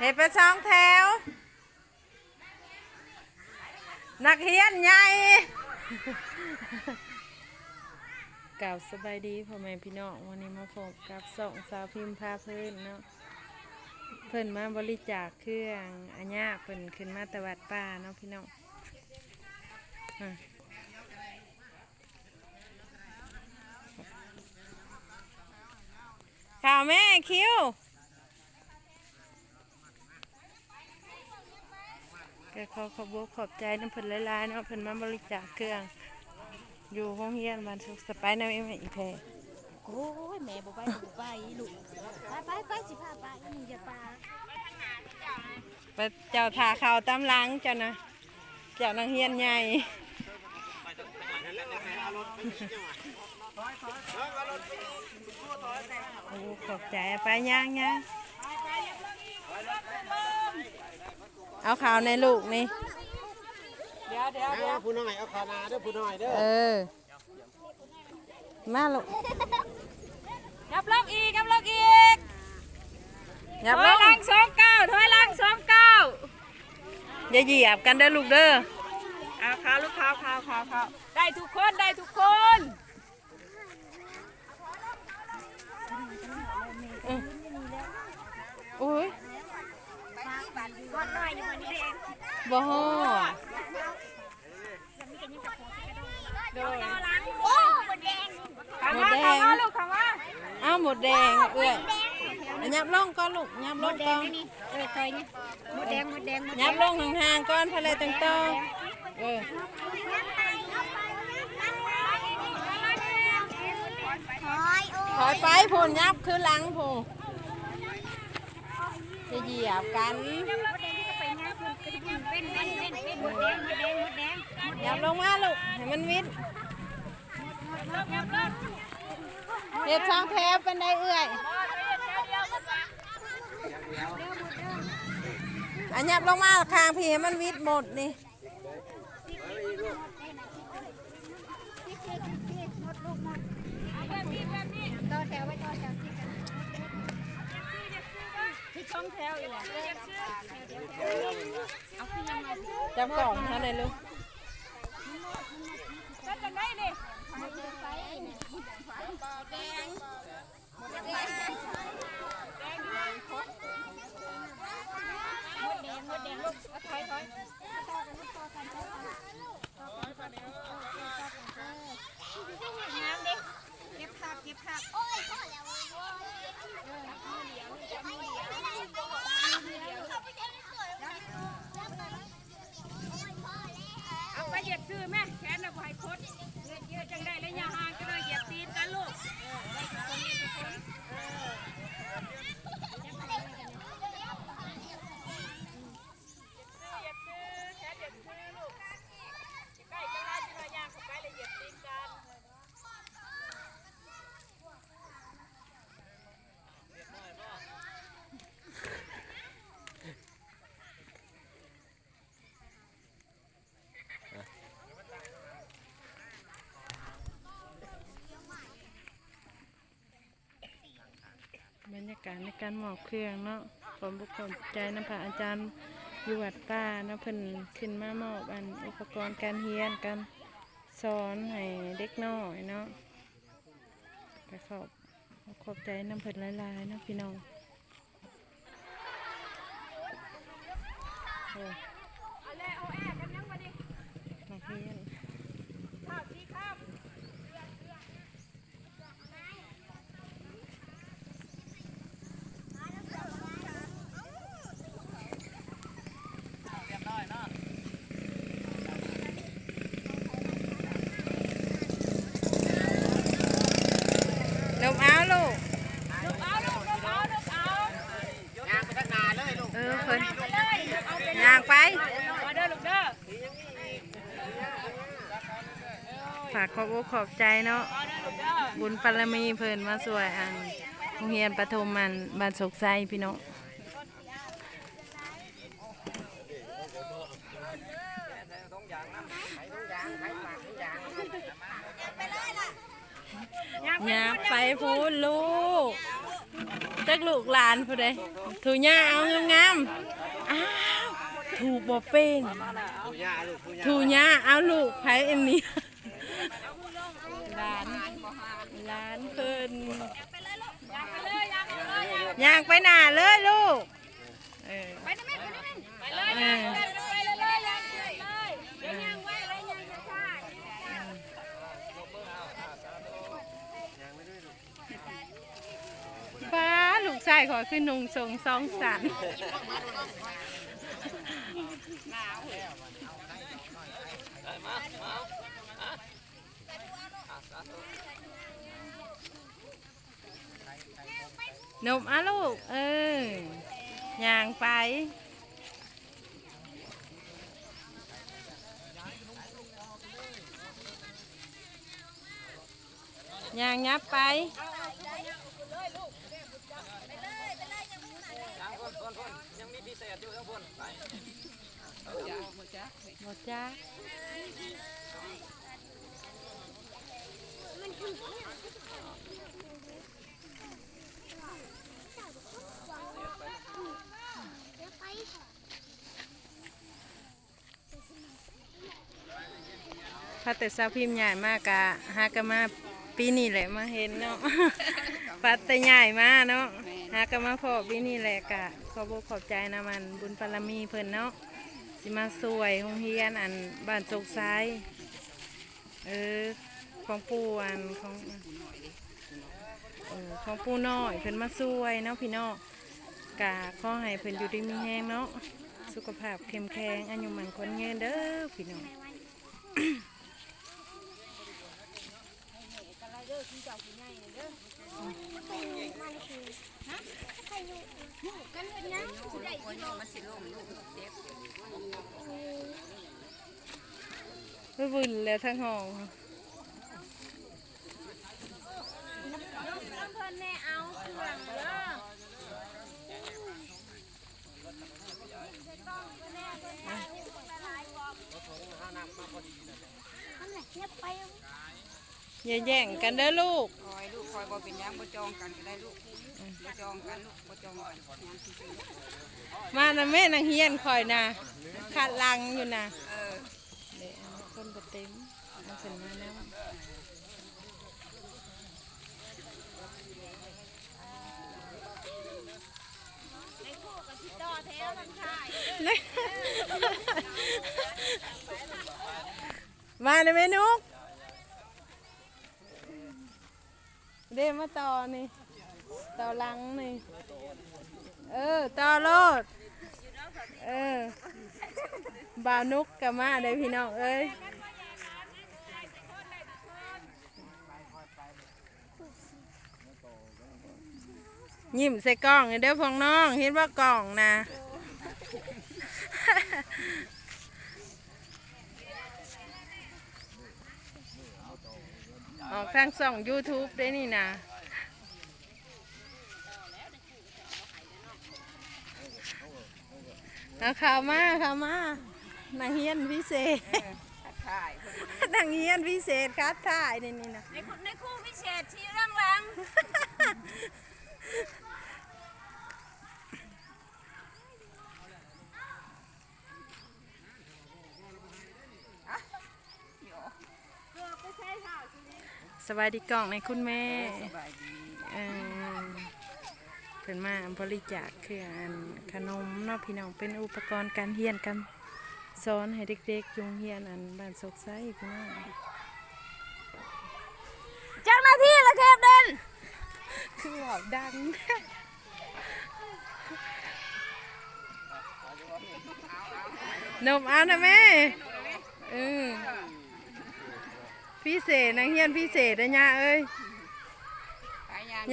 ເຮັດເປັນສອງແຖວ ນັກຮຽນໃຫຍ່. ກາບສະບາຍດີພໍ່ແມ່ພີ່ນ້ອງ, ວັນນີ້ມາພົບກັບຊ່ອງສາວພິມພາເພີນເນາະ. ເພິ່ນມາບໍລິຈາກເຄື່ອງອາຍາກ ເພິ່ນຂຶ້ນມາແຕ່ວັດປ່າເນາະພີ່ນ້ອງ. ອ່າ ເຂົ້າແມ່ຄິວ. ກໍຂໍຂອບອົກຂອບໃຈນຳເພິ່ນຫຼາຍໆເນາະ, ເພິ່ນມາບໍລິຈາກເຄື່ອງຢູ່ໂຮງຮຽນບ້ານສຸກສະໄປນຳອີ່ແມ່ອີ່ແພ. ໂອ້ຍ ແມ່ບໍ່ໄປກໍບໍ່ໄປລູກ. ໄປໆໆ ຊິພາໄປ. ນີ້ຢ່າປາ ໄປ ເຈົ້າຖ້າເຂົ້າຕາມຫຼັງເຈົ້ານະ. ເຈົ້ານັກຮຽນໃຫຍ່. ໂອ້ ຂອບໃຈ. ໄປຍ່າງໆ ເອົາເຂົ້າໃນລູກນີ້. ດຽວໆ ເອົາຜູ້ນ້ອຍ ເອົາເຂົ້າໜ້າເດີຜູ້ນ້ອຍເດີ. ເອີ ມາລູກ. ຫຍັບລົງອີກ ຫຍັບລົງອີກ. ຫຍັບລົງ. ຖອຍຫຼັງສອງກ້າວ ຖອຍຫຼັງສອງກ້າວ. ຢ່າຢຽບກັນເດີລູກເດີ. ເອົາ ເຂົ້າລູກ ເຂົ້າ ເຂົ້າ ເຂົ້າ ເຂົ້າ. ໄດ້ທຸກຄົນ ໄດ້ທຸກຄົນ. ອື ໂອ້ຍ ບໍ່ຮອດ. ໂດຍ ເຂົ້າມາ ເຂົ້າມາ. ອ້າວ ມົດແດງເອື້ອຍ. ຫຍັບລົງກ່ອນລູກ ຫຍັບລົງກ່ອນ. ເອີ ຄ່ອຍນີ້ ມົດແດງ ມົດແດງ ມົດແດງ. ຫຍັບລົງຫ່າງໆກ່ອນ ພໍແລ້ວຈັ່ງຕໍ່. ເອີ ຖອຍໄປພຸ້ນ ຫຍັບຄືຫຼັງພຸ້ນ. ຈະຢຽບກັນ. ຫຍັບລົງມາລູກ ໃຫ້ມັນມິດ. ເຮັດສອງແຖວປານໃດເອື້ອຍ? ອາ ຫຍັບລົງມາຂ້າງພີ້ ໃຫ້ມັນວິດໝົດນີ້. ຕໍ່ແຖວໄວ້ ຕໍ່ແຖວຕິດກັນ ຄືສອງແຖວອີກແຫຼະ. ເອົາຄືຍັງມາ ຈັບກ້ອງຫັ້ນແຫຼະລູກ. ເຮັດຈັ່ງໃດນີ້? ເອົາໄປຢຽບຊື່ແມະ ແຂນນະບໍ່ໃຫ້ຄົດ. ເຮັດຈັ່ງໃດລະຍະຫ່າງ ຈະໜ້ອຍຢຽບຕີນກັນລູກ. ບັນຍາກາດໃນການມອບເຄື່ອງເນາະ, ຂອບອົກຂອບໃຈນຳພະອາຈານຢູ່ວັດປ່າເນາະ, ເພິ່ນຂຶ້ນມາມອບອັນອຸປະກອນການຮຽນການສອນໃຫ້ເດັກນ້ອຍເນາະ, ກະຂອບອົກຂອບໃຈນຳເພິ່ນຫຼາຍໆເນາະພີ່ນ້ອງ. ໂອ້ ນັກຮຽນ. ຫຼົບເອົາລູກ ຫຼົບເອົາລູກ ຫຼົບເອົາ ຫຼົບເອົາ. ຍ່າງໄປທາງໜ້າເລີຍລູກ. ເອີ ເພິ່ນ ຍ່າງໄປ ມາເດີລູກເດີ. ຝາກຂອບອົກຂອບໃຈເນາະ, ບຸນບາລະມີເພິ່ນມາຊ່ວຍອັນໂຮງຮຽນປະຖົມອັນບ້ານໂຊກໄຊພີ່ນ້ອງ. ຫຍັບໄປພຸ້ນລູກ ເຈົ້ ລູກຫຼານຜູ້ໃດ ຖູຫຍ້າເອົາງາມໆ. ອ້າວ ຖູບໍ່ເປັນ ຖູຫຍ້າ ເອົາລູກໃຜອັນນີ້ ຫຼານ ຫຼານເພິ່ນ ຍ່າງໄປໜ້າເລີຍລູກ. ເອີ ໄປນຳແມ່ ໄປນຳແມ່ ໄປເລີຍ ເອີ ໄປເລີຍ ໄປເລີຍ ຍ່າງໄວ ໄປຍ່າງຊ້າໆ. ປ້າ ລູກຊາຍຂ້ອຍຄືນຸ່ງສົ້ງສອງຊັ້ນ. ນົບ ອາ ລູກ ເອີ ຍ່າງໄປ ຍ່າງຫຍັບໄປ. ບໍ່ຈັກ. ພັດແຕ່ສາວພິມຍ້າຍມາກະຫາກະມາປີນີ້ແຫຼະມາເຫັນເນາະ ພັດແຕ່ຍ້າຍມາເນາະ ຫາກະມາພໍ້ປີນີ້ແຫຼະ ກະຂອບອົກຂອບໃຈນຳອັນບຸນບາລະມີເພິ່ນເນາະ ຊິມາຊ່ວຍໂຮງຮຽນອັນບ້ານໂຊກໄຊ. ເອີ ຂອງປູ່ອັນ ຂອງ ເອີ ຂອງປູ່ນ້ອຍເພິ່ນມາຊ່ວຍເນາະພີ່ນ້ອງ ກະຂໍໃຫ້ເພິ່ນຢູ່ດີມີແຮງເນາະ ສຸຂະພາບເຂັ້ມແຂງ ອາຍຸໝັ້ນຂວັນຍືນເດີພີ່ນ້ອງ. ໄປວຸ້ນແລ້ວທາງຫ້ອງ ຢ່າແຍ່ງກັນເດີລູກ. ຄອຍລູກ ຄອຍບໍ່ເປັນຫຍັງ ບໍ່ຈ່ອງກັນກໍໄດ້ລູກ ບໍ່ຈ່ອງກັນລູກ ບໍ່ຈ່ອງກັນ ຍ່າງຊື່ໆ. ມານຳແມ່ ນັກຮຽນຂ້ອຍນະ ຄັດຫຼັງຢູ່ນະ. ເອີ ເດ້ ຄົນບໍ່ເຕັມ ເອົາເພິ່ນມານຳ. ມາເດີແມ່ນຸກ ເດ້ ມາຕໍ່ນີ້ ຕໍ່ຫຼັງນີ້ ເອີ ຕໍ່ໂລດ ເອີ ບ່າວນຸກກໍມາເດ້ພີ່ນ້ອງເອີຍ. ຍິ້ມໃສ່ກ້ອງເດີພວກນ້ອງ ເຫັນບໍ່ກ້ອງນະ. ອອກທາງຊ່ອງຢູທູບເດ້ນີ້ນະ. ເອົາເຂົ້າມາ ເຂົ້າມາ ນັກຮຽນພິເສດ ເອີ ຄັດທ້າຍ ນັກຮຽນພິເສດຄັດທ້າຍ ນີ້ ນີ້ນະ ໃນຄູ ໃນຄູພິເສດທີ່ຢູ່ທາງຫຼັງ. ສະບາຍດີກ້ອງໃນຄຸນແມ່ ເອີ ສະບາຍດີ ເອີ ເພິ່ນມາບໍລິຈາກເຄື່ອງອັນຂະໜົມເນາະພີ່ນ້ອງ ເປັນອຸປະກອນການຮຽນການສອນໃຫ້ເດັກໆ ຢູ່ໂຮງຮຽນອັນບ້ານໂຊກໄຊພີ່ນ້ອງ. ເຈົ້າໜ້າທີ່ລະເຂດເດັ່ນ ຄືເວົ້າດັງ. ນົບເອົານະແມ່ ເອີ ພິເສດ ນັກຮຽນພິເສດເດີຍ່າເອີຍ.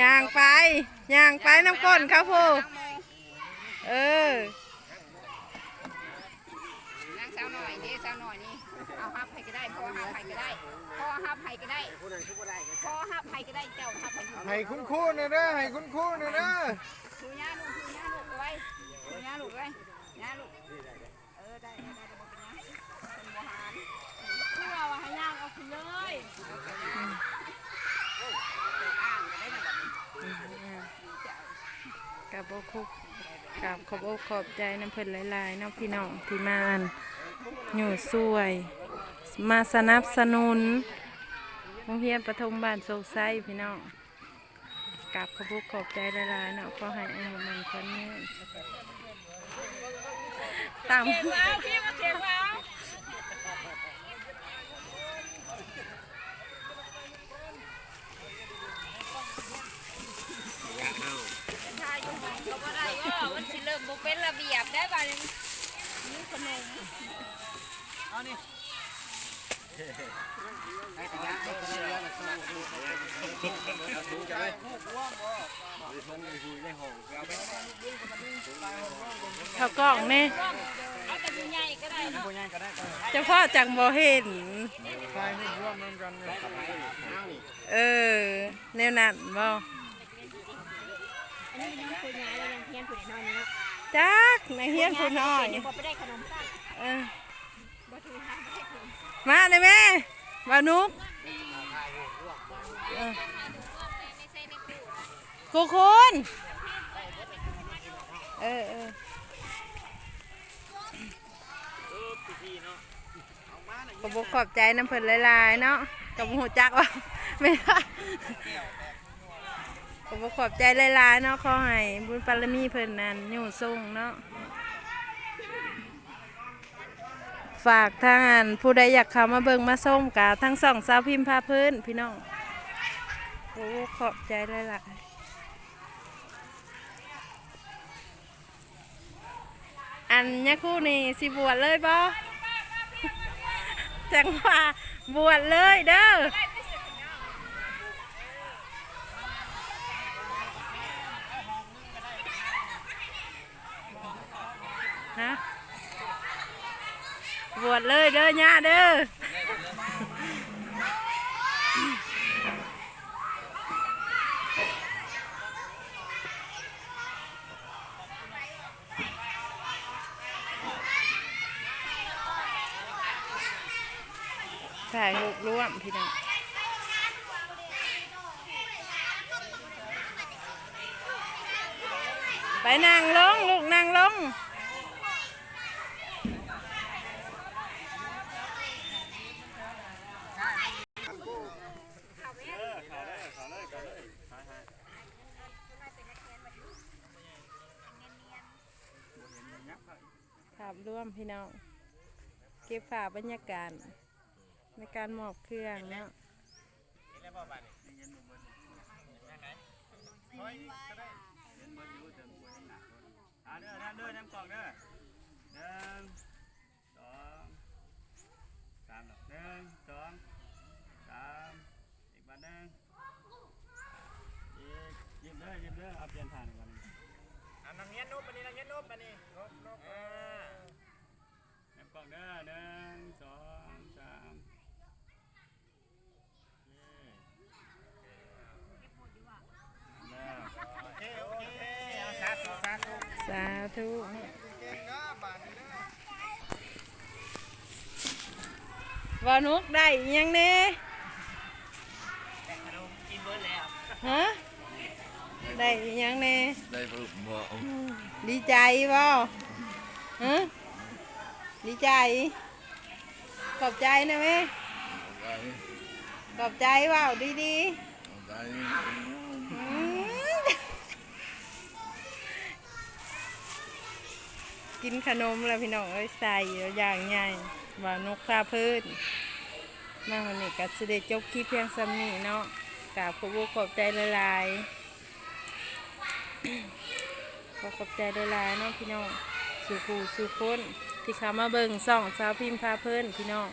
ຍ່າງໄປ ຍ່າງໄປນຳກົ້ນເຂົາພຸ້ນ ເອີ. ນາງສາວນ້ອຍເດ້ ສາວນ້ອຍນີ້ ເອົາຮັບໃຜກໍໄດ້ ພໍ່ຮັບໃຜກໍໄດ້ ພໍ່ຮັບໃຜກໍໄດ້ ພໍ່ຮັບໃຜກໍໄດ້ ເຈົ້າຮັບໃຜຢູ່ ໃຫ້ຄຸນຄູແດ່ເດີ ໃຫ້ຄຸນຄູແດ່ເດີ. ຖືຍ່າລູກ ຖືຍ່າລູກໄວ້ ຖືຍ່າລູກໄວ້ ຍ່າລູກ ເອີ ໄດ້ ໄດ້ ໄດ້ ບໍ່ເປັນຫຍັງ ເພິ່ນບໍ່ຫານ ຄືວ່າ ວ່າໃຫ້ຍ່າງອອກພຸ້ນເລີຍ ເອີ ໄປອ່າງກໍໄດ້ນະບັດນີ້ ອືມ ເຈົ້າ. ກະບໍ່ ຂອບ ກາບຂອບອົກຂອບໃຈນຳເພິ່ນຫຼາຍໆເນາະ ພີ່ນ້ອງທີ່ມາ ອັນ ຢູ່ຊ່ວຍ ມາສະໜັບສະໜູນໂຮງຮຽນປະຖົມບ້ານໂຊກໄຊ ພີ່ນ້ອງ. ກາບຂອບອົກຂອບໃຈຫຼາຍໆເນາະ ຂໍໃຫ້ອາຍຸໝັ້ນຂວັນຍືນ. ຕາມ ຖ້າຢູ່ຫ້ອງກໍບໍ່ໄດ້ ມັນຊິເລີ່ມບໍ່ເປັນລະບຽບໄດ້ບາດນີ້. ມີຂະໜົມ ເອົານີ້. ເຂົ້າກ້ອງແດ່ ເອົາແຕ່ຜູ້ໃຫຍ່ກໍໄດ້ເນາະ ເຈົ້າພໍ່ຈັ່ງບໍ່ເຫັນ. ຖ່າຍຮູບຮ່ວມນຳກັນ. ເອີ ແນວນັ້ນບໍ່? ອັນນີ້ຍັງຜູ້ໃຫຍ່ ຍັງຮຽນຜູ້ນ້ອຍນີ້ເນາະ. ຈັກ ນັກຮຽນຜູ້ນ້ອຍ ຍັງບໍ່ໄດ້ຂະໜົມຊ້ຳ. ເອີ. ມາເດ້ແມ່ ບ່າວນຸກ. ເອີ ຄູຄູນ. ເອີ ເອີ ຂອບອົກຂອບໃຈນຳເພິ່ນຫຼາຍໆເນາະ ກໍບໍ່ຮູ້ຈັກວ່າແມ່ນ ຂອບອົກຂອບໃຈຫຼາຍໆເນາະ ຂໍໃຫ້ບຸນບາລະມີເພິ່ນນັ້ນຢູ່ສົ່ງເນາະ. ຝາກທາງ ອັນ ຜູ້ໃດຢາກເຂົ້າມາເບິ່ງມາຊົມ ກະທາງຊ່ອງສາວພິມພາເພີນ ພີ່ນ້ອງ. ໂອ້ ຂອບໃຈຫຼາຍໆ. ອັນ ຍາຄູນີ້ຊິບວດເລີຍບໍ່? ຈັ່ງວ່າບວດເລີຍເດີ. ຮະ ບວດເລີຍເດີຍ່າເດີ. ຖ່າຍຮູບລວມພີ່ນ້ອງ. ໄປນັ່ງລົງລູກ ນັ່ງລົງ. ພາບລວມພີ່ນ້ອງ ເກັບພາບບັນຍາກາດໃນການມອບເຄື່ອງເນາະ. ເດີ ເດີ ເດີ ນຳກ້ອງເດີ ໜຶ່ງ ສອງ ສາມ ໜຶ່ງ ສອງ ສາມ ອີກບາດໜຶ່ງ ອີກ ຍິ້ມເດີ ຍິ້ມເດີ ເອົາປ່ຽນທ່າໜຶ່ງບາດໜຶ່ງ. ອ່າ ນັກຮຽນນົບບາດນີ້ ນັກຮຽນນົບບາດນີ້ ນົບ ນົບ ເອີ ເອີ ນຳກ້ອງເດີ ໜຶ່ງ ສອງ ສາມ. ສາທຸ ສາທຸ. ບ່າວນຸກ ໄດ້ອີ່ຫຍັງແດ່? ຮະ? ໄດ້ອີ່ຫຍັງແດ່? ໄດ້ເພີ່ມບໍ່? ດີໃຈບໍ່? ຮະ? ດີໃຈ? ຂອບໃຈນະແມ່. ຂອບໃຈ. ຂອບໃຈ ເວົ້າດີໆ. ຂອບໃຈ. ອືມ ກິນຂະໜົມແລ້ວພີ່ນ້ອງເອີຍ ໃສ່ຢ່າງໃຫຍ່ ບ່າວນົກພາເພີນ. ມາຮອດນີ້ກໍຊິໄດ້ຈົບຄລິບພຽງສ່ຳນີ້ເນາະ. ກາບຂອບອົກຂອບໃຈຫຼາຍໆ. ຂໍຂອບໃຈຫຼາຍໆເນາະພີ່ນ້ອງ ສູ່ຜູ້ສູ່ຄົນທີ່ເຂົ້າມາເບິ່ງຊ່ອງສາວພິມພາເພີນ ພີ່ນ້ອງ.